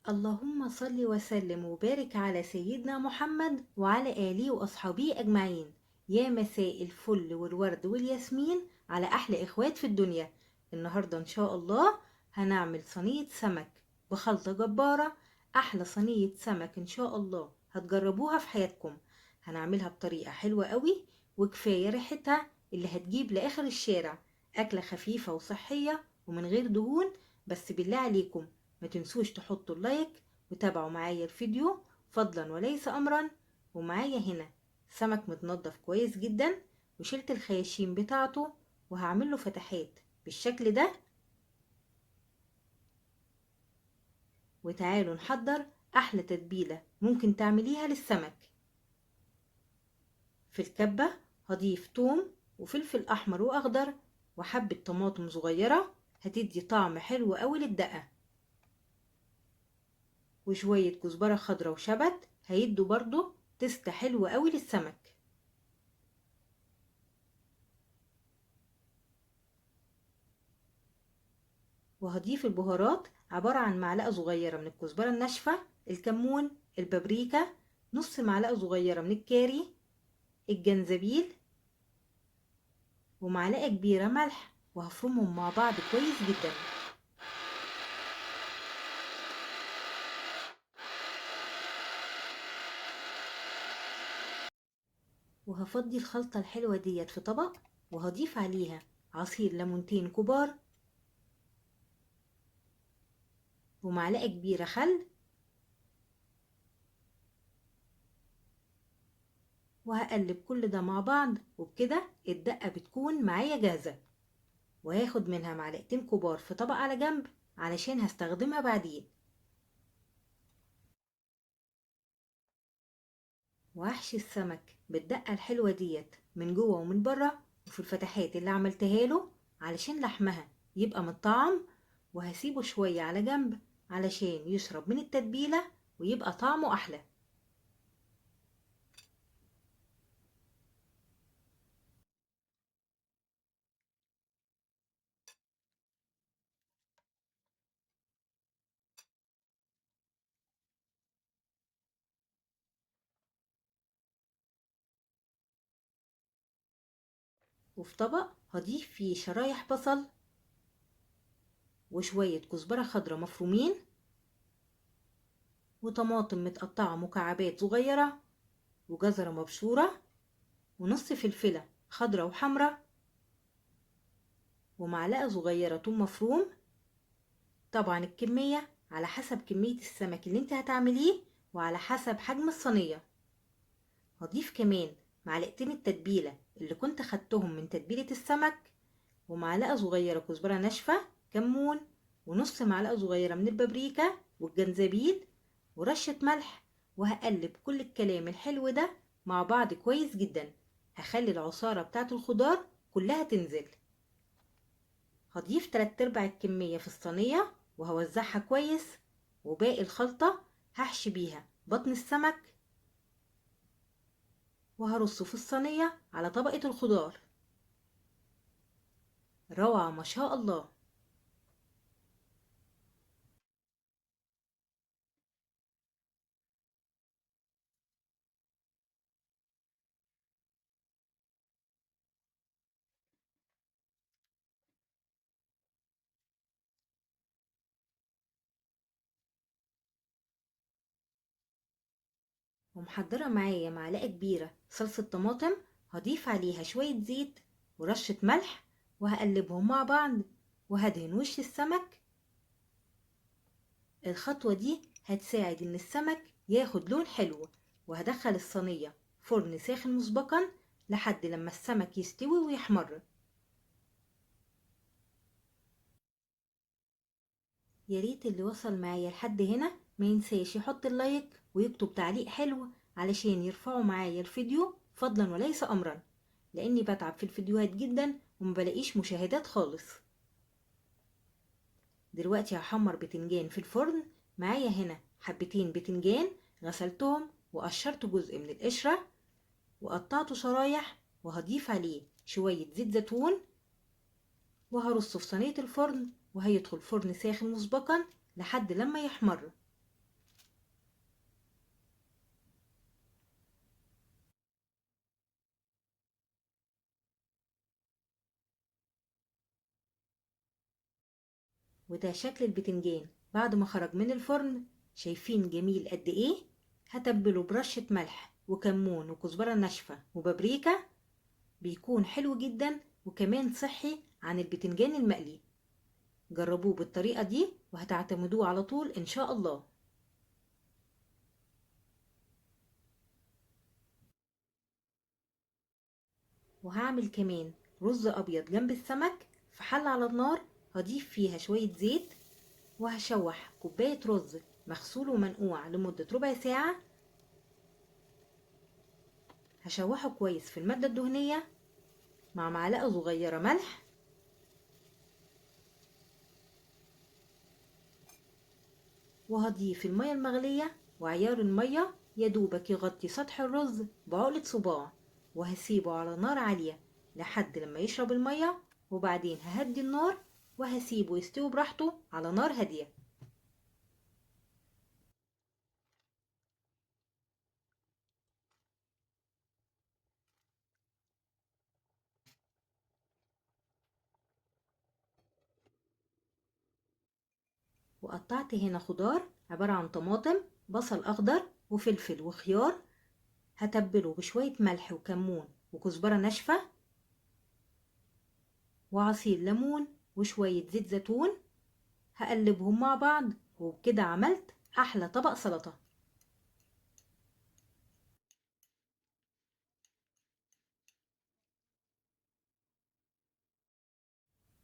اللهم صل وسلم وبارك على سيدنا محمد وعلى آله وأصحابه أجمعين. يا مساء الفل والورد والياسمين على أحلى إخوات في الدنيا. النهاردة إن شاء الله هنعمل صينية سمك بخلطة جبارة، أحلى صينية سمك إن شاء الله هتجربوها في حياتكم. هنعملها بطريقة حلوة قوي وكفاية ريحتها اللي هتجيب لآخر الشارع. أكلة خفيفة وصحية ومن غير دهون. بس بالله عليكم ما تنسوش تحطوا اللايك وتابعوا معايا الفيديو فضلا وليس أمرا. ومعايا هنا سمك متنضف كويس جدا وشلت الخياشيم بتاعته وهعمل له فتحات بالشكل ده. وتعالوا نحضر أحلى تتبيلة ممكن تعمليها للسمك. في الكبة هضيف توم وفلفل أحمر وأخضر وحبة طماطم صغيرة هتدي طعم حلو قوي للدقة، وشوية كزبرة خضرة وشبت هيدوا برضو تست حلو قوي للسمك. وهضيف البهارات عبارة عن معلقة صغيرة من الكزبرة الناشفة، الكمون، البابريكا، نص معلقة صغيرة من الكاري، الجنزبيل، ومعلقة كبيرة ملح، وهفرمهم مع بعض كويس جدا. وهفضي الخلطة الحلوة ديت في طبق، وهضيف عليها عصير ليمونتين كبار ومعلقة كبيرة خل، وهقلب كل ده مع بعض. وبكده الدقة بتكون معايا جاهزة. وهاخد منها معلقتين كبار في طبق على جنب علشان هستخدمها بعدين. وهحشي السمك بالدقة الحلوة ديت من جوه ومن بره وفي الفتحات اللي عملتها له علشان لحمها يبقى متطعم، وهسيبه شوية على جنب علشان يشرب من التتبيلة ويبقى طعمه أحلى. وفي طبق هضيف فيه شرايح بصل وشوية كزبرة خضرة مفرومين وطماطم متقطعة مكعبات صغيرة وجزرة مبشورة ونص فلفلة خضرة وحمرة ومعلقة صغيرة توم مفروم. طبعا الكمية على حسب كمية السمك اللي انت هتعمليه وعلى حسب حجم الصينية. هضيف كمان معلقتين التتبيلة اللي كنت خدتهم من تتبيلة السمك ومعلقة صغيرة كزبرة ناشفة، كمون، ونص معلقة صغيرة من البابريكا والجنزبيل ورشة ملح. وهقلب كل الكلام الحلو ده مع بعض كويس جدا. هخلي العصارة بتاعت الخضار كلها تنزل. هضيف 3/4 الكمية في الصينية وهوزعها كويس، وباقي الخلطة هحشي بيها بطن السمك وهرصه في الصينية على طبقة الخضار. روعة ما شاء الله. ومحضرة معايا معلقة كبيرة صلصة طماطم هضيف عليها شوية زيت ورشة ملح وهقلبهم مع بعض وهدهن وش السمك. الخطوة دي هتساعد ان السمك ياخد لون حلو. وهدخل الصينية فرن ساخن مسبقا لحد لما السمك يستوي ويحمر. يا ريت اللي وصل معايا لحد هنا ما ينساش يحط اللايك ويكتب تعليق حلو علشان يرفعوا معايا الفيديو فضلا وليس امرا، لاني بتعب في الفيديوهات جدا وما بلاقيش مشاهدات خالص. دلوقتي هحمر بتنجان في الفرن. معايا هنا حبتين بتنجان غسلتهم وقشرت جزء من القشرة وقطعته شرايح، وهضيف عليه شوية زيت زيتون وهرصه في صينية الفرن، وهيدخل فرن ساخن مسبقا لحد لما يحمر. وده شكل البتنجان بعد ما خرج من الفرن، شايفين جميل قد ايه؟ هتبله برشة ملح وكمون وكزبرة ناشفة وبابريكا، بيكون حلو جدا وكمان صحي عن البتنجان المقلي. جربوه بالطريقة دي وهتعتمدوه على طول ان شاء الله. وهعمل كمان رز ابيض جنب السمك في حلة على النار، هضيف فيها شوية زيت، وهشوح كوباية رز مغسول ومنقوع لمدة ربع ساعة. هشوحه كويس في المادة الدهنية مع معلقة صغيرة ملح، وهضيف المية المغلية، وعيار المية يدوبك يغطي سطح الرز بعقلة صباع، وهسيبه على نار عالية لحد لما يشرب المية، وبعدين ههدي النار وهسيبه يستوي براحته على نار هادية. وقطعت هنا خضار عبارة عن طماطم، بصل أخضر، وفلفل وخيار. هتبله بشوية ملح وكمون وكزبرة ناشفة وعصير ليمون وشوية زيت زيتون، هقلبهم مع بعض، وبكده عملت أحلى طبق سلطة.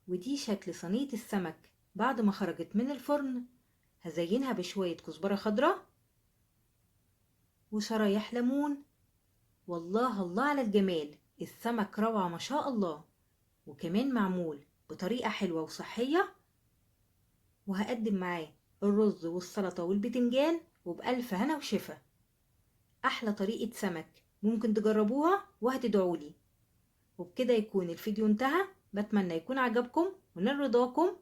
ودي شكل صينية السمك بعد ما خرجت من الفرن. هزينها بشوية كزبرة خضراء وشرايح ليمون. والله الله على الجمال، السمك روعة ما شاء الله، وكمان معمول بطريقة حلوة وصحية. وهقدم معاه الرز والسلطة والبتنجان، وبألف هنا وشفا. أحلى طريقة سمك ممكن تجربوها وهتدعولي. وبكده يكون الفيديو انتهى، بتمنى يكون عجبكم ونال رضاكم،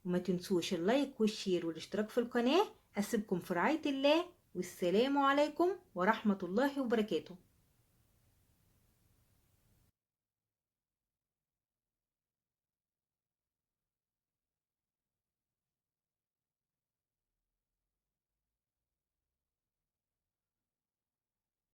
وما تنسوش ال like وال share والاشتراك في القناة. أسيبكم في رعاية الله، والسلام عليكم ورحمة الله وبركاته.